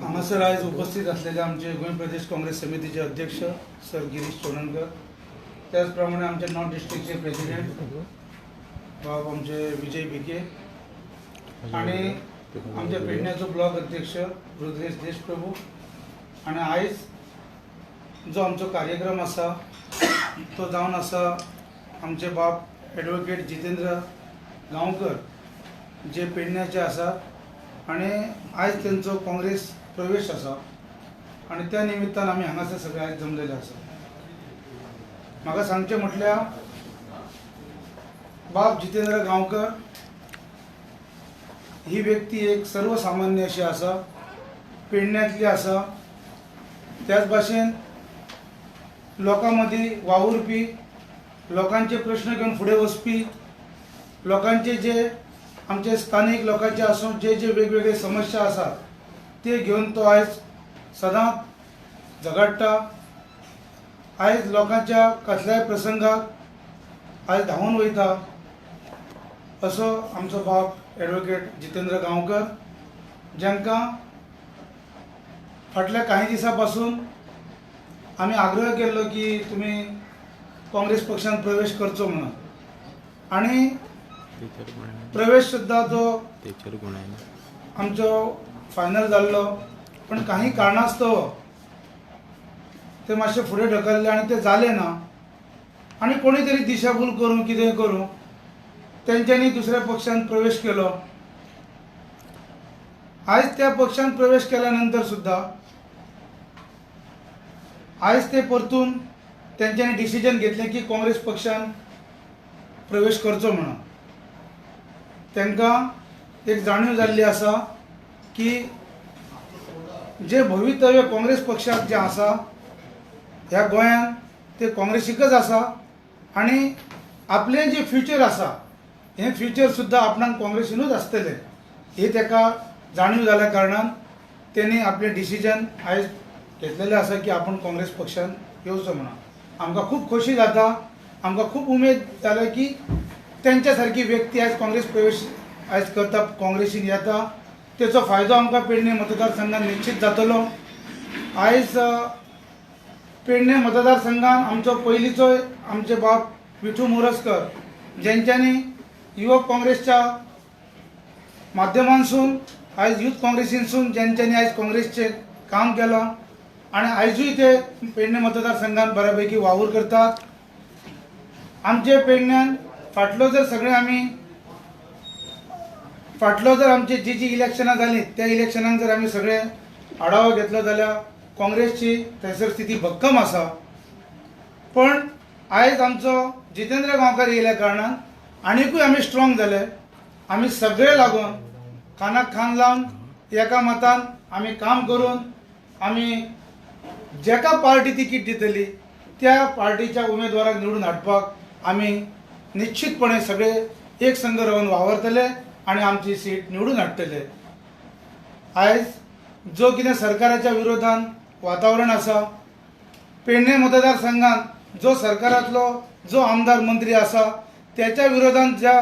हांगासर आयज उपस्थित असलेले आमचे गोंय प्रदेश काँग्रेस समितीचे अध्यक्ष सर गिरीश चोडणकर, त्याच प्रमाणे आमचे नॉर्थ डिस्ट्रिक्टचे प्रेसिडेंट बाब आमचे विजय भिके आणि आमच्या पेडण्याचो ब्लॉक अध्यक्ष रुद्रेश देशप्रभू आणि आयज जो आमचो कार्यक्रम आसा तो जावन आसा आमचे बाब एडवोकेट जितेंद्र गांवकर जे पेडण्याचे आसात आणि आयज तेंचो काँग्रेस प्रवेश आसा आणि त्या निमित्तान आमी हांगासर सगळे आयज जमलेले आसा। म्हाका सांगचें म्हटल्यार बाब जितेंद्र गांवकर ही व्यक्ती एक सर्वसामान्य अशी आसा, पेडण्यांतली आसा, त्याच भाशेन लोकां मदीं वावुरपी, लोकांचे प्रश्न घेवन फुडें वचपी, लोकांचे जे आमचे स्थानीक लोकांचे आसूं जे जे वेगवेगळे समस्या आसात ते घेवन तो आयज सदांच झगडटा। आयज लोकांच्या कसल्याय प्रसंगाक आयज धांवून वयता असो आमचो बाब एडवोकेट जितेंद्र गांवकर, जांकां फाटल्या कांय दिसां पासून आमी आग्रह केल्लो की तुमी काँग्रेस पक्षांत प्रवेश करचो म्हणून आणि प्रवेश सुद्दां तो आमचो फायनल जाल्लो, पण काही कारणास्तव ते मातशें फुडें ढकलले आनी ते जालें ना आनी कोणी तरी दिशाभूल करूं कितें करूं तेंच्यांनी दुसऱ्या पक्षांत प्रवेश केलो। आयज त्या पक्षांत प्रवेश केल्या नंतर सुद्दां आयज ते परतून तेंच्यांनी डिसिजन घेतलें की काँग्रेस पक्षांत प्रवेश करचो म्हणून। तांकां एक जाणीव जाल्ली आसा की जे भवितव्य काँग्रेस पक्षाक जें आसा ह्या गोंयांत ते काँग्रेसीकच आसा आनी आपलें जें फ्युचर आसा हें फ्युचर सुद्दां आपणाक काँग्रेसीनूच आसतलें ही ताका जाणीव जाल्या कारणान तेणी आपलें डिसिजन आयज घेतलेलें आसा की आपूण काँग्रेस पक्षांत येवचो म्हणून। आमकां खूब खोशी जाता, आमकां खूब उमेद जाल्या की तेंच्या सारकी व्यक्ती आयज काँग्रेस प्रवेश आयज करता, काँग्रेसीन येता, तेचो फायदो आमकां पेडणे मतदारसंघान निश्चित जातलो। आयज पेडणे मतदारसंघान आमचो पयलींचो आमचे बाब विठू मोरजकर जेंच्यांनी युवक काँग्रेसच्या माध्यमांसून आयज यूथ काँग्रेसीनसून जेंच्यांनी आयज काँग्रेसचें काम केलां आनी आयजूय ते पेडणे मतदारसंघान बऱ्यापैकी वावर करतात। आमचे पेडण्यान फाटलो जर सगळे आमी फाटलो जर आमची जी जी इलेक्शनां जालीं त्या इलेक्शनांक जर आमी सगळे आढावो घेतलो जाल्यार काँग्रेसची थंयसर स्थिती भक्कम आसा, पण आयज आमचो जितेंद्र गांवकर येयल्या कारणान आनिकूय आमी स्ट्रॉंग जाले। आमी सगळे लागून खानाक खान लावन एका मतान आमी काम करून आमी जेका पार्टी तिकीट दितली त्या पार्टीच्या उमेदवाराक निवडून हाडपाक आमी निश्चितपणे सगळे एक संघ रावन वावरतले आनी आमची सीट निवडून हाडटले। आयज जो कितें सरकाराच्या विरोधान वातावरण आसा, पेडणे मतदारसंघात जो सरकारांतलो जो आमदार मंत्री आसा त्याच्या विरोधान ज्या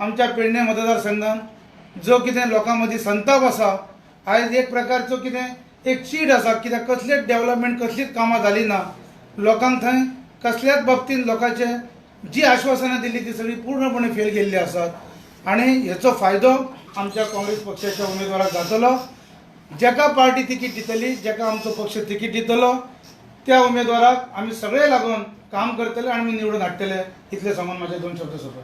आमच्या पेडणे मतदारसंघात जो कितें लोकां मदीं संताप आसा, आयज एक प्रकारचो कितें एक चीड आसा कित्याक कसलेच डेवलपमेंट कसलीच कामां जाली ना, लोकांक थंय कसल्याच बाबतींत लोकांचे जी आश्वासनां दिल्ली ती सगळी पूर्णपणे फेल गेल्ली आसात आनी हेचो फायदो आमच्या काँग्रेस पक्षाच्या उमेदवाराक जातलो। जेका पार्टी तिकीट दितली, जेका आमचो पक्ष तिकीट दितलो त्या उमेदवाराक आमी सगळे लागून काम करतले आनी आमी निवडून हाडटले इतलें सांगून म्हाजे दोन शब्द सोंपय।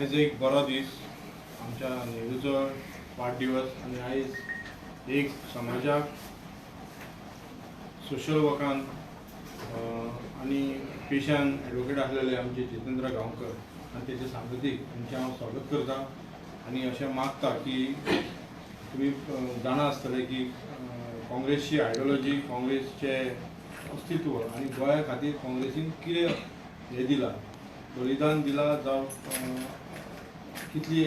आयज एक बरो दीस, आमच्या नेहरूचो वाडदिवस आनी आयज एक समाजाक सोशल वर्कान आनी पेशान एडवोकेट आसलेले आमचे जितेंद्र गांवकर आनी तेचे सांगतीक हांचें हांव स्वागत करता आनी अशें मागता की तुमी जाणा आसतले की काँग्रेसची आयडियोलॉजी, काँग्रेसचें अस्तित्व आनी गोंया खातीर काँग्रेसीन कितें हें दिलां, बलिदान दिलां, जावं कितली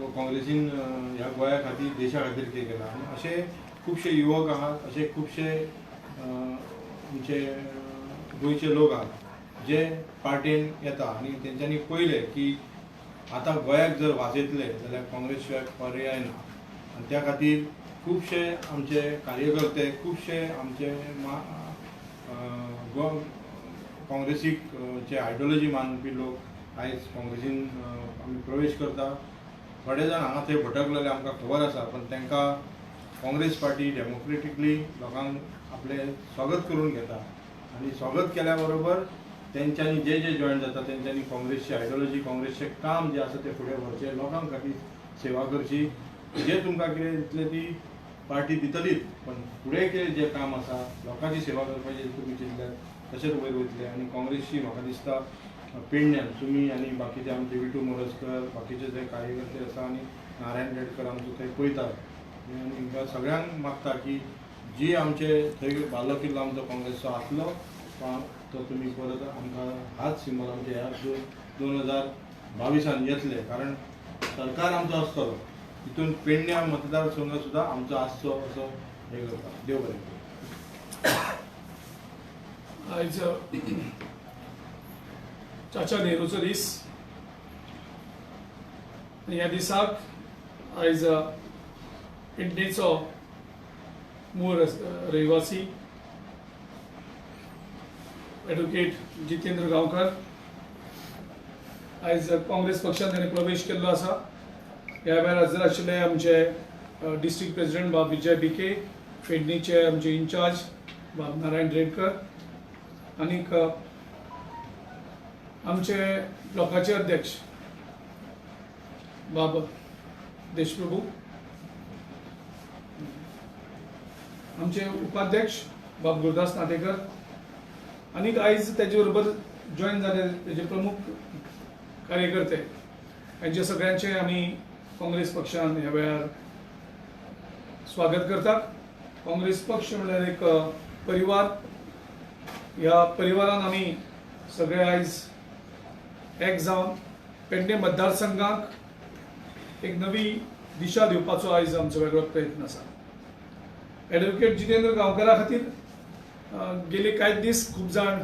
काँग्रेसीन ह्या गोंया खातीर, देशा खातीर कितें केलां. आनी अशे खुबशे युवक आहात, अशे खुबशे आमचे गोंयचे लोक आहात जे पार्टेन येता आनी तेंच्यांनी पळयलें की आतां गोंयाक जर वाचयतले जाल्यार काँग्रेस शिवाय पर्याय ना. आनी त्या खातीर खुबशे आमचे कार्यकर्ते, खुबशे आमचे काँग्रेसीक जे आयडियोलॉजी मानपी लोक आयज काँग्रेसीन आमी प्रवेश करता. थोडे जाण हांगा थंय भटकलेले आमकां खबर आसा, पण तांकां काँग्रेस पार्टी डेमोक्रेटिकली लोकांक आपलें स्वागत करून घेता आनी स्वागत केल्या बरोबर तेंच्यांनी जे जे जॉयन जाता तेंच्यांनी काँग्रेसची आयडियोलॉजी, काँग्रेसचें काम जें आसा तें फुडें व्हरचें, लोकां खातीर सेवा करची. जे तुमकां कितें दितलें ती पार्टी दितलीच, पण फुडें कितें जें काम आसा लोकांची सेवा करपाचें तुमी चिंतल्यार तशेंच वयर वयतले. आनी काँग्रेसची म्हाका दिसता पेडण्यान तुमी आनी बाकीचे आमचे विटू मोरजकर, बाकीचे जे कार्यकर्ते आसा आनी नारायण रेडकर आमचो थंय पळयतात आनी हांकां सगळ्यांक मागता की जी आमचे थंय बालो किल्लो आमचो काँग्रेसचो आसलो तो तुमी परत आमकां हाच सिंबल आमचे ह्या 2022 येतले, कारण सरकार आमचो आसतलो, तितून पेडण्या मतदारसंघ सुद्दां आमचो आसचो असो हें करता. देव बरें करूं. आयज चाचा नेहरूचो दीस. ह्या दिसाक आयज पेडणेचो मूळ रहिवासी एडवोकेट जितेंद्र गांवकर आयज काँग्रेस पक्षान ताणें प्रवेश केल्लो आसा. ह्या वेळार हजर आशिल्ले आमचे डिस्ट्रिक्ट प्रेसिडेंट बाब विजय भिके, पेडणेचे आमचे इन्चार्ज बाब नारायण रेडकर आनीक आमचे ब्लॉकाचे अध्यक्ष बाब देशप्रभू, आमचे उपाध्यक्ष बाब गुरुदास नाटेकर आनीक आयज तेजे बरोबर जॉयन जाले तेजे प्रमुख कार्यकर्ते हांचे सगळ्यांचे आमी काँग्रेस पक्षान ह्या वेळार स्वागत करतात. काँग्रेस पक्ष म्हणल्यार एक परिवार. ह्या परिवारान आमी सगळे आयज एक जावन पेडणे मतदारसंघाक एक नवी दिशा दिवपाचो आयज आमचो वेगळो प्रयत्न आसा. एडवोकेट जितेंद्र गांवकरा खातीर गेले कांय दीस खूब जाण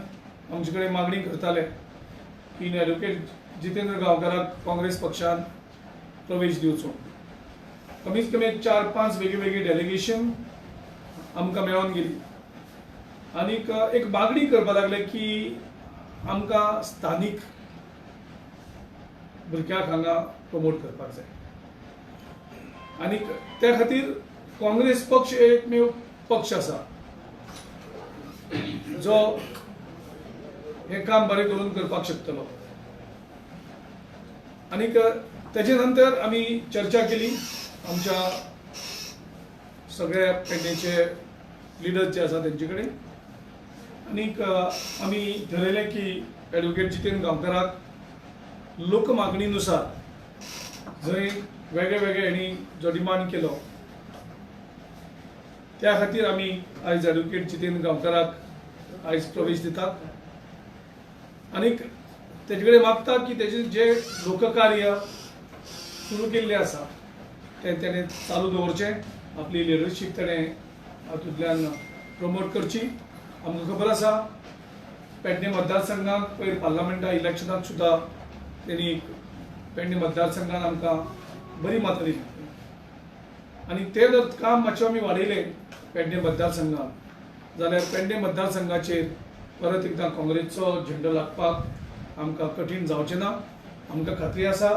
आमचे कडेन मागणी करताले की एडवोकेट जितेंद्र गांवकराक काँग्रेस पक्षान प्रवेश दिवचो. कमीत कमी 4-5 वेगळी वेगळी डेलिगेशन आमकां मेळोन गेली आनीक एक मागणी करपाक लागले की आमकां स्थानीक भुरग्यांक हांगा प्रमोट करपाक जाय आनीक त्या खातीर काँग्रेस पक्ष एकमेव पक्ष आसा जो हें काम बरें करून करपाक शकतलो. आनीक तेजे नंतर आमी चर्चा केली आमच्या सगळ्या पेडणेचे लिडर्स जे आसा तेंचे कडेन आनीक आमी ठरयलें की एडवोकेट जितेंद्र गांवकराक लोकमागणीनुसार जंय वेगळे वेगळे हांणी जो डिमांड केलो त्या खातीर आमी आयज एडवोकेट जितेंद्र गांवकराक आयज प्रवेश दितात आनीक तेजे कडेन मागता की तेजे जे लोककार्य सुरू केल्लें आसा तें तेणें चालू दवरचें, आपली लिडरशीप तेणें हातूंतल्यान प्रमोट करची. आमकां खबर आसा पेडणे मतदारसंघाक पयर पार्लमेंटा इलेक्शनाक सुद्दां तेणी पेडणे मतदारसंघान आमकां बरी मतां दिली आनी तें जर काम मातशें आमी वाडयलें पेडणे मतदारसंघान जाल्यार पेडणे मतदारसंघाचेर परत एकदां काँग्रेसचो झेंडो लागपाक आमकां कठीण जावचें ना. आमकां खात्री आसा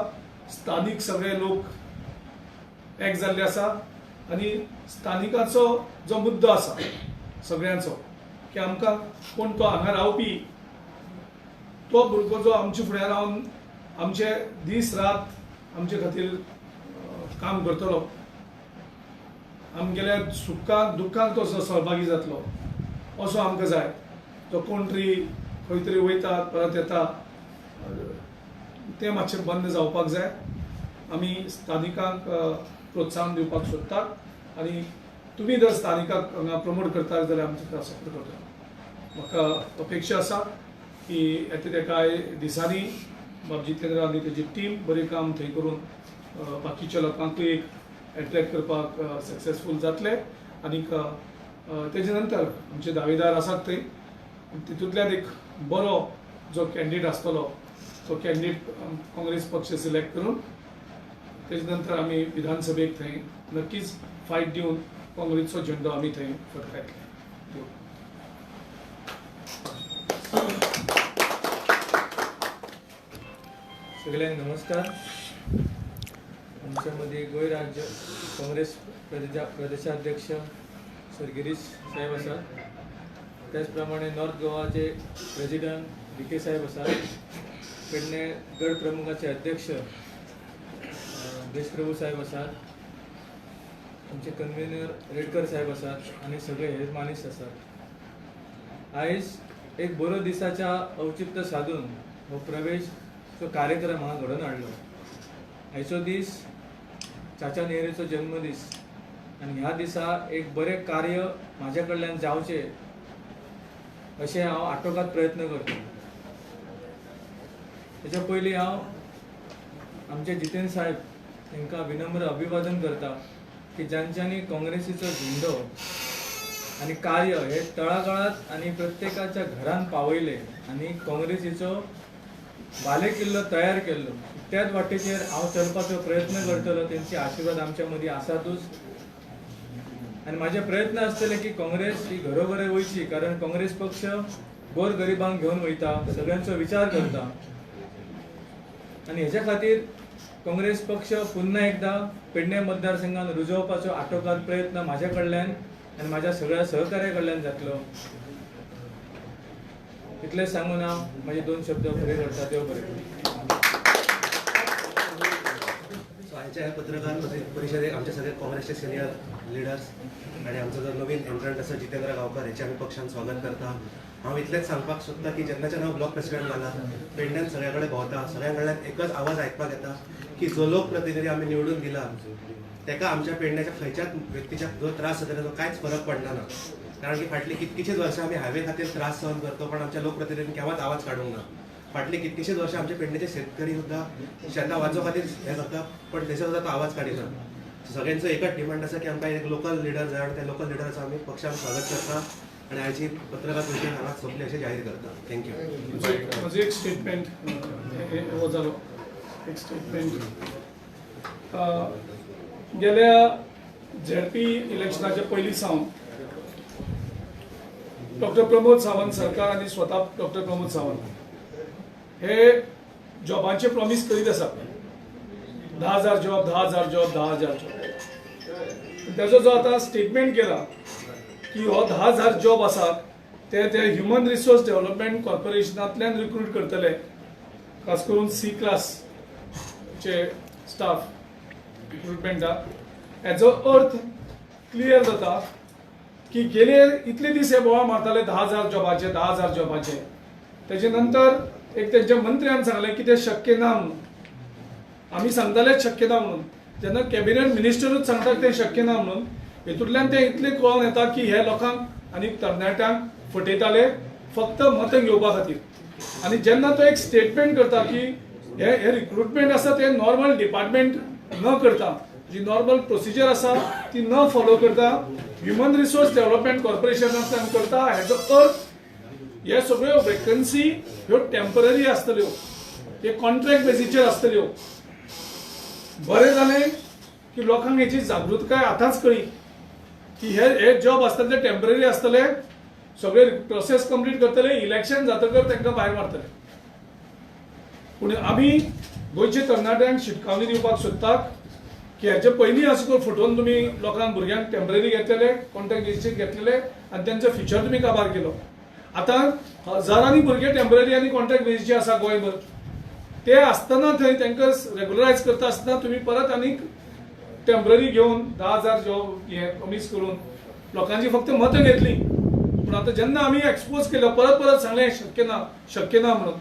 स्थानीक सगळे लोक एक जाल्ले आसा आनी स्थानिकाचो जो मुद्दो आसा सगळ्यांचो की आमकां कोण तो हांगा रावपी तो भुरगो जो आमचे फुड्यार रावन आमचे दीस रात आमचे खातीर काम करतलो, आमगेल्या सुखाक दुख्खाक तो सहभागी जातलो असो आमकां जाय. तो कोण तरी खंय तरी वयता परत येता तें मातशें बंद जावपाक जाय. आमी स्थानिकांक प्रोत्साहन दिवपाक सोदतात आनी तुमी जर स्थानिकांक हांगा प्रमोट करतात जाल्यार आमचो ताका सपोर्ट करतलो. म्हाका अपेक्षा आसा की येता त्या कांय दिसांनी बाब जितेंद्र आनी तेजी टीम बरें काम थंय करून बाकीच्या लोकांकूय एक एट्रॅक्ट करपाक सक्सेसफूल जातले. आनीक तेजे नंतर आमचे दावेदार आसात थंय, तितूंतल्यान एक बरो जो कॅन्डिडेट आसतलो तो कॅन्डिडेट काँग्रेस पक्ष सिलेक्ट करून तेजे नंतर आमी विधानसभेक थंय नक्कीच फायट दिवन काँग्रेसचो झेंडो आमी थंय फडकायतले. सगळ्यांक नमस्कार. आमच्या मदीं गोंय राज्य काँग्रेस प्रदेशाध्यक्ष सर गिरीश साहेब आसात, त्याच प्रमाणे नॉर्थ गोवाचे प्रेसिडेंट डी के साहेब आसात, पेडणे गड प्रमुखाचे अध्यक्ष देशप्रभू साहेब आसात, आमचे कन्व्हिनर रेडकर साहेब आसात आनी सगळे हे मानेस्त आसात. आयज एक बरो दिसाच्या औचित्य साधून हो प्रवेशचो कार्यक्रम हांगा घडोवन हाडलो. आयचो दीस चाचा नेहरूचो जन्मदीस आनी ह्या दिसा एक बरें कार्य म्हाज्या कडल्यान जावचें अशें हांव आटोकात प्रयत्न करता. तेच्या पयलीं हांव आमचे जितेंद्र साहेब तांकां विनम्र अभिवादन करता की जांच्यांनी काँग्रेसीचो झेंडो आनी कार्य हे तळागाळांत आनी प्रत्येकाच्या घरान पावयलें आनी काँग्रेसीचो बालेकिल्लो तयार केल्लो, त्याच वाटेचेर हांव चलपाचो प्रयत्न करतलो. तेंचे आशिर्वाद आमच्या मदीं आसातूच आनी म्हाजे प्रयत्न आसतले की काँग्रेस ही घरोघरी वयची, कारण काँग्रेस पक्ष गोर गरिबांक घेवन वयता, सगळ्यांचो विचार करता आनी हेच्या खातीर काँग्रेस पक्ष पुन्हा एकदा पेडणे मतदारसंघात रुजोवपाचो आटोकाट प्रयत्न म्हाज्या कडल्यान आनी म्हाज्या सगळ्या सहकार्या कडल्यान जातलो. इतलें सांगून हांव म्हाजे दोन शब्द फुडें करता. देव बरें करूं. आयच्या ह्या पत्रकार परिशदेक आमचे सगळे काँग्रेसचे सिनियर लिडर्स आनी आमचो जो नवीन एंट्रंट आसा जितेंद्र गांवकर हेचें आमी पक्षान स्वागत करता. हांव इतलेंच सांगपाक सोदता की जेन्नाच्यान हांव ब्लॉक प्रेसिडेंट जाला पेडण्यान सगळ्या कडेन भोंवता, सगळ्यां कडल्यान एकच आवाज आयकपाक येता की जो लोकप्रतिनिधी आमी निवडून दिला ताका आमच्या पेडण्याच्या खंयच्याच व्यक्तीच्या जो त्रास जाता ताचो कांयच फरक पडना ना. कारण की फाटलीं कितकीशींच वर्सां आमी हायवे खातीर त्रास सहन करता, पण आमच्या लोकप्रतिनिधीन केन्नाच आवाज काडूंक ना. फाटलीं कितकीशींच वर्सां आमच्या पेडण्याचे शेतकरी सुद्दां शेतां वाचो खातीर हें करता, पण तेचो सुद्दां तो आवाज काडिना. सगळ्यांचो एकच डिमांड आसा की आमकां एक लोकल लिडर जाय आनी त्या लोकल लिडराचो आमी पक्षान स्वागत करता आनी आयची पत्रकार परिशद हांगा सोंपली अशें जाहीर करता. Thank you. म्हजो एक स्टेटमेंट हो जालो, एक स्टेटमेंट. गेल्या झेडपी इलेक्शनाच्या पयलीं सावन डॉक्टर प्रमोद सावंत सरकार आनी स्वता डॉक्टर प्रमोद सावंत हे जॉबांचे प्रॉमीस करीत आसात. 10,000 जॉब, 10,000 जॉब, 10,000 जॉब. तेजो जो आतां स्टेटमेंट केला की हो 10,000 जॉब आसात ते ते ह्युमन रिसोर्स डेव्हलपमेंट कॉर्पोरेशनांतल्यान रिक्रूट करतले, खास करून सी क्लासचे स्टाफ रिक्रुटमेंटाक. हेजो अर्थ क्लियर जाता की गेले इतले दीस हे बोवाळ मारताले 10,000 जॉबाचे, 10,000 जॉबाचे. तेजे नंतर एक तेंच्या मंत्र्यान सांगलें की तें शक्य ना म्हणून. आमी सांगतालेच शक्य ना म्हणून. जेन्ना कॅबिनेट मिनिस्टरूच सांगता तें शक्य ना म्हणून, हेतूंतल्यान तें इतलें कळोन येता की हे लोकांक आनी तरणाट्यांक फटयताले फक्त मतां घेवपा खातीर. आनी जेन्ना तो एक स्टेटमेंट करता की हे रिक्रुटमेंट आसा तें नॉर्मल डिपार्टमेंट न करता, जी नॉर्मल प्रोसिजर आसा ती न फॉलो करता ह्युमन रिसोर्स डेव्हलपमेंट कॉर्पोरेशनांतल्यान करता, हेजो अर्थ हे सगळ्यो वेकन्सी ह्यो टेम्पररी आसतल्यो, हे कॉन्ट्रॅक्ट बेजीचेर आसतल्यो. बरें जालें की लोकांक हेची जागृतकाय आतांच कळ्ळी की हे जॉब आसतले ते टेम्पररी आसतले, सगळे प्रोसेस कंप्लीट करतले, इलेक्शन जातकर तांकां भायर मारतले. पूण आमी गोंयच्या तरणाट्यांक शिटकावणी दिवपाक सोदतात की हेचे पयलीं अशें करून फटोवन तुमी लोकांक भुरग्यांक टेम्पररी घेतलेले, कॉन्ट्रॅक्ट बेजीचेर घेतलेले आनी तेंचो फ्युचर तुमी काबार केलो. आतां हजारांनी भुरगे टेम्पररी आनी कॉन्ट्रॅक्ट बेजीचे आसा गोंयभर. ते आसतना थंय तांकां रेगुलरायज करता आसतना तुमी परत आनीक टेम्पररी घेवन 10,000 जॉब हे प्रॉमीस करून लोकांची फक्त मतां घेतली. पूण आतां जेन्ना आमी एक्सपोज केलो परत परत सांगलें शक्य ना शक्य ना म्हणून,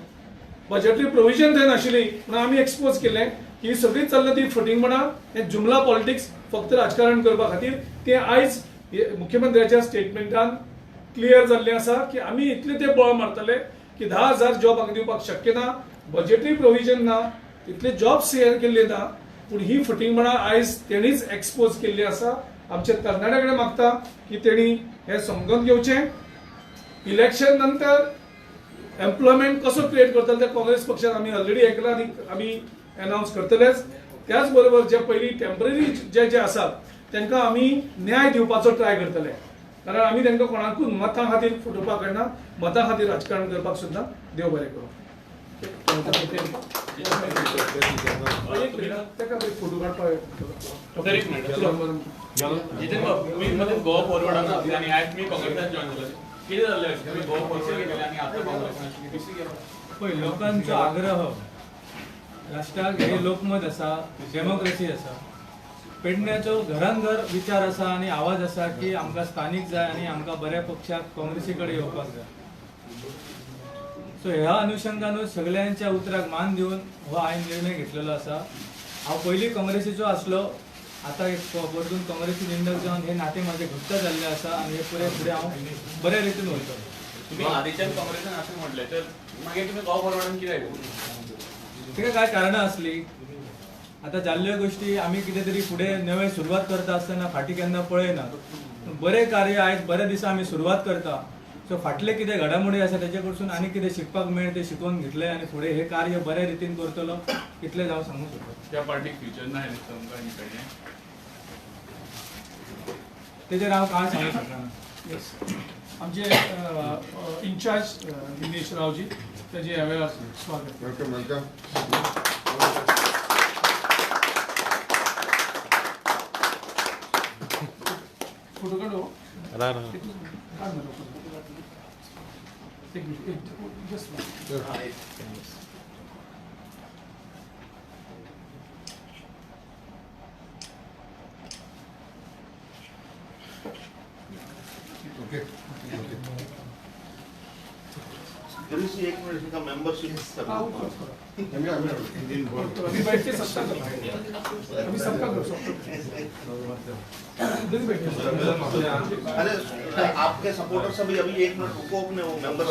बजेटरी प्रोविजन थंय नाशिल्ली म्हणून आमी एक्सपोज केलें की सगळीं चल्ला ती फटींगपणां, हे जुमला पॉलिटिक्स फक्त राजकारण करपा खातीर. ते आयज मुख्यमंत्र्याच्या स्टेटमेंटान क्लियर जाल्लें आसा की आमी इतले ते बळ मारतले की 10,000 जॉब हांगा दिवपाक शक्य ना, बजेटरी प्रोविजन ना, तितले जॉब शेअर केल्ले ना. पूण ही फटींगपणां आयज तेणीच एक्सपोज केल्ली आसा. आमच्या तरणाट्या कडेन मागता की तेणी हें समजून घेवचें. इलेक्शन नंतर एम्प्लॉयमेंट कसो क्रिएट करतले ते काँग्रेस पक्षान आमी ऑलरेडी ऐकलां आनी आमी अनावन्स करतलेच. त्याच बरोबर जे पयलीं टेम्पररी जे जे आसात तांकां आमी न्याय दिवपाचो ट्राय करतले, कारण आमी तांकां कोणाकूच मतां खातीर फटोवपाक मेळना, मतां खातीर राजकारण करपाक सुद्दां. देव बरें करूं. ताका फोटो काडपाक जितेन बाब, तुम्ही मध्ये गोवा फॉरवर्डान आसले आनी आयज तुमी काँग्रेसान जॉयन जाले, कितें जाल्लें अशें तुमी गोवा फॉरवर्ड केलें आनी आतां काँग्रेसान? पळय, लोकांचो आग्रह, राष्ट्राक हे लोकमत आसा, डेमोक्रेसी आसा, पेडण्याचो घरान घर विचार आसा आनी आवाज आसा की आमकां स्थानीक जाय आनी आमकां बऱ्या पक्षाक काँग्रेसी कडेन येवपाक जाय. सो ह्या अनुशंगानूच सगळ्यांच्या उतराक मान दिवन हो हांवें निर्णय घेतलेलो आसा. हांव पयलीं काँग्रेसीचो आसलो, आतां परतून काँग्रेसी निंदक जावन हे नातें म्हाजें घट्ट जाल्लें आसा आनी हे फुडें फुडें हांव बऱ्या रितीन वयतलो. तुमी आदीच्यान काँग्रेसान अशें म्हणलें तर मागीर तुमी गोवा फॉरवर्डान कित्याक आयले? ताका कांय कारणां आसलीं. आतां जाल्ल्यो गोश्टी आमी कितें तरी फुडें नवें सुरवात करता आसतना फाटीं केन्ना पळयनात. बरें कार्य आयज बऱ्या दिसा आमी सुरवात करता, सो फाटले कितें घडामोडी आसा तेजे कडसून आनी कितें शिकपाक मेळ्ळें तें शिकोवन घेतलें आनी फुडें हें कार्य बऱ्या रितीन करतलो इतलेंच हांव सांगूंक सोदतां. त्या पार्टीक फ्युचर ना हें दिसता तुमकां आनी पेडणें? तेजेर हांव कांय सांगूंक शकना. आमचे इन्चार्ज दिनेश रावजी ताजे ह्या वेळार स्वागत. Welcome welcome. Photo काडू ओके. एक मिनट का मेंबरशिप अभी बैठ के सबका करो, अभी सबका करो, सबका अरे आपके सपोर्टर सभी अभी एक मिनट रुको, अपने वो मेंबर